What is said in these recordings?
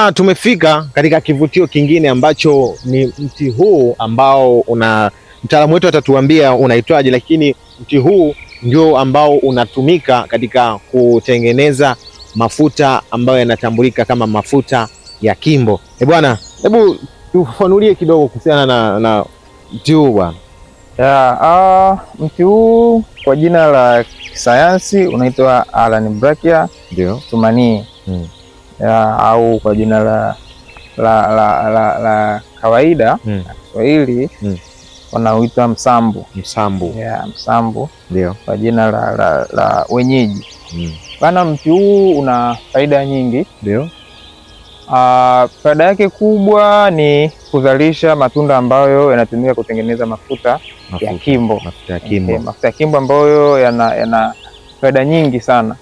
Bwana, tumefika katika kivutio kingine ambacho ni mti huu ambao una mtaalamu wetu atatuambia unaitwaje, lakini mti huu ndio ambao unatumika katika kutengeneza mafuta ambayo yanatambulika kama mafuta ya Kimbo. Eh bwana, hebu tufafanulie kidogo kuhusiana na mti huu bwana. Ya, mti huu kwa jina la kisayansi unaitwa Allenbrachia Ndio. tumanii. Ya, au kwa jina la kawaida la Kiswahili wanauita msambu. Msambu. Ya, msambu. Ndio. Kwa jina la wenyeji. Bana, mti huu una faida nyingi. Ndio. Faida yake kubwa ni kuzalisha matunda ambayo yanatumika kutengeneza mafuta ya Kimbo. Mafuta ya Kimbo. Okay, mafuta ya Kimbo ambayo yana faida nyingi sana.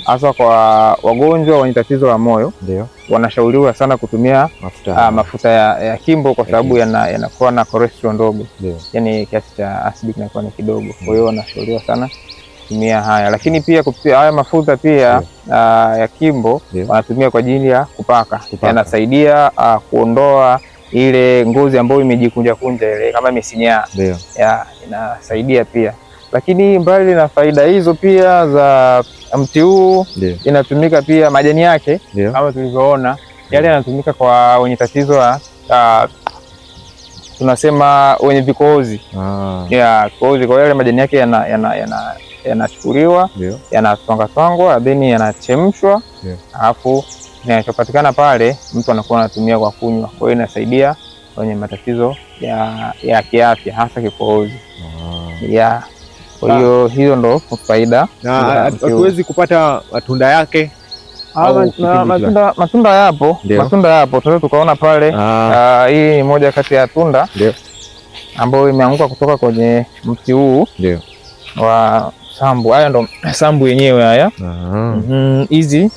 Hasa kwa wagonjwa wenye tatizo la moyo. Ndio. Wanashauriwa sana kutumia mafuta ya Kimbo kwa sababu yanakuwa na cholesterol ndogo. Ndio. Yaani kiasi cha acid kinakuwa ni kidogo. Kwa hiyo wanashauriwa sana kutumia haya. Lakini pia kupitia haya mafuta pia ya Kimbo wanatumia kwa ajili ya kupaka. Yanasaidia kuondoa ile ngozi ambayo imejikunja kunja ile kama imesinyaa. Ndio. Ya, inasaidia pia. Lakini mbali na faida hizo pia za mti huu, inatumika pia majani yake kama tulivyoona yale yanatumika kwa wenye tatizo la tunasema wenye vikohozi. Ya, vikohozi. Kwa yale majani yake yanachukuliwa, yanatwangwa-twangwa, then yanachemshwa, alafu kinachopatikana pale mtu anakuwa anatumia kwa kunywa. Kwa hiyo inasaidia wenye matatizo ya kiafya hasa kikohozi. Ya. Kwa hiyo hiyo ndo faida. Na hatuwezi kupata matunda yake? Au kipindi Matunda yapo. Ndio. Matunda yapo. Tunaweza tukaona pale. Hii ni moja kati ya tunda ambayo imeanguka kutoka kwenye mti huu wa sambu. Haya ndo sambu yenyewe haya. Hizi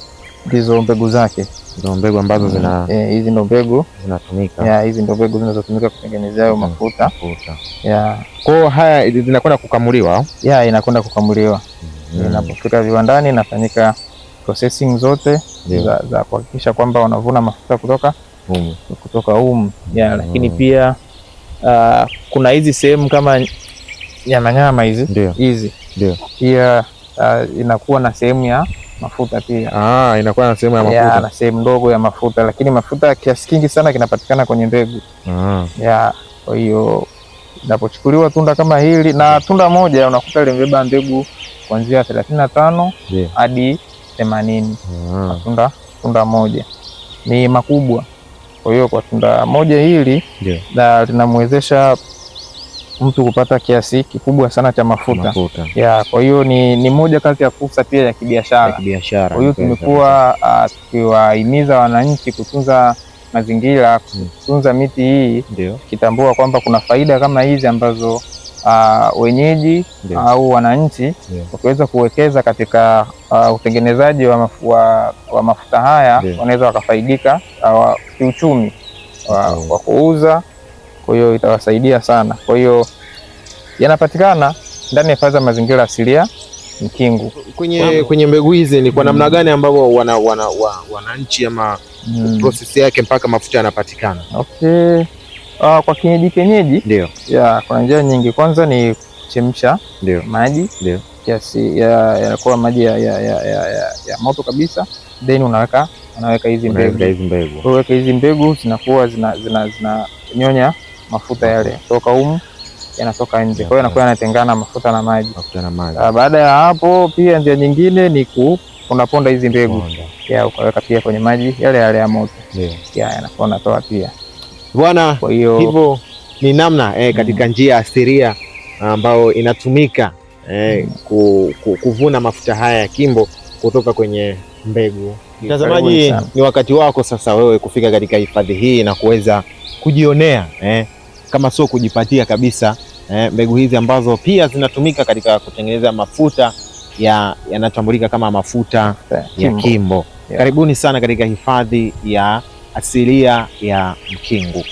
ndizo mbegu zake. Ndo mbegu ambazo Hizi ndo mbegu zinatumika. Ya, hizi ndo mbegu zinazotumika kutengenezea hayo mafuta. Mafuta. Ya. Kwa hiyo haya zinakwenda kukamuliwa? Ya, inakwenda kukamuliwa. Inapofika viwandani inafanyika processing zote za kuhakikisha kwamba wanavuna mafuta kutoka humu. Ya, lakini pia kuna hizi sehemu kama nyama nyama hizi. Hizi. Pia inakuwa na sehemu ya mafuta pia. Inakuwa na sehemu ya mafuta. Ya, na sehemu ndogo ya mafuta, lakini mafuta kiasi kingi sana kinapatikana kwenye mbegu. Ya, kwa hiyo inapochukuliwa tunda kama hili, na tunda moja unakuta limebeba mbegu kuanzia 35 hadi 80. Tunda moja ni makubwa. Kwa hiyo kwa tunda moja hili na linamwezesha mtu kupata kiasi kikubwa sana cha mafuta. Mafuta. Ya, kwa hiyo ni moja kati ya fursa pia ya kibiashara. Ya kibiashara. Kwa hiyo tumekuwa tukiwahimiza wananchi kutunza mazingira, kutunza miti hii, kitambua kwamba kuna faida kama hizi ambazo wenyeji au wananchi wakiweza kuwekeza katika utengenezaji wa mafuta haya, wanaweza wakafaidika kiuchumi wa kuuza. Kwa hiyo itawasaidia sana. Kwa hiyo yanapatikana ndani ya hifadhi ya mazingira asilia Mkingu. Kwenye mbegu hizi ni kwa namna gani ambavyo wananchi ama process yake mpaka mafuta yanapatikana? Okay. Kwa kienyeji kienyeji? Ndio. Ya, kuna njia nyingi. Kwanza ni kuchemsha maji. Kiasi yanakuwa maji ya moto kabisa. Then unaweka hizi Unaweka mbegu. hizi mbegu. Unaweka hizi mbegu zinakuwa zinanyonya mafuta yale kutoka humu yanatoka nje. Kwa hiyo yanakuwa yanatengana mafuta na maji. Mafuta na maji. Baada ya hapo pia njia nyingine ni unaponda hizi mbegu. Ponda. Ya, ukaweka pia kwenye maji yale yale ya moto. Ya, yanakuwa unatoa pia. Bwana, Kwa hiyo hivyo ni namna katika njia asilia ambayo inatumika kuvuna mafuta haya ya Kimbo kutoka kwenye mbegu. Mtazamaji, Karibuni sana. ni wakati wako sasa wewe kufika katika hifadhi hii na kuweza kujionea kama sio kujipatia kabisa mbegu hizi ambazo pia zinatumika katika kutengeneza mafuta yanatambulika kama mafuta ya Kimbo. Kimbo. Karibuni sana katika hifadhi ya asilia ya Mkingu.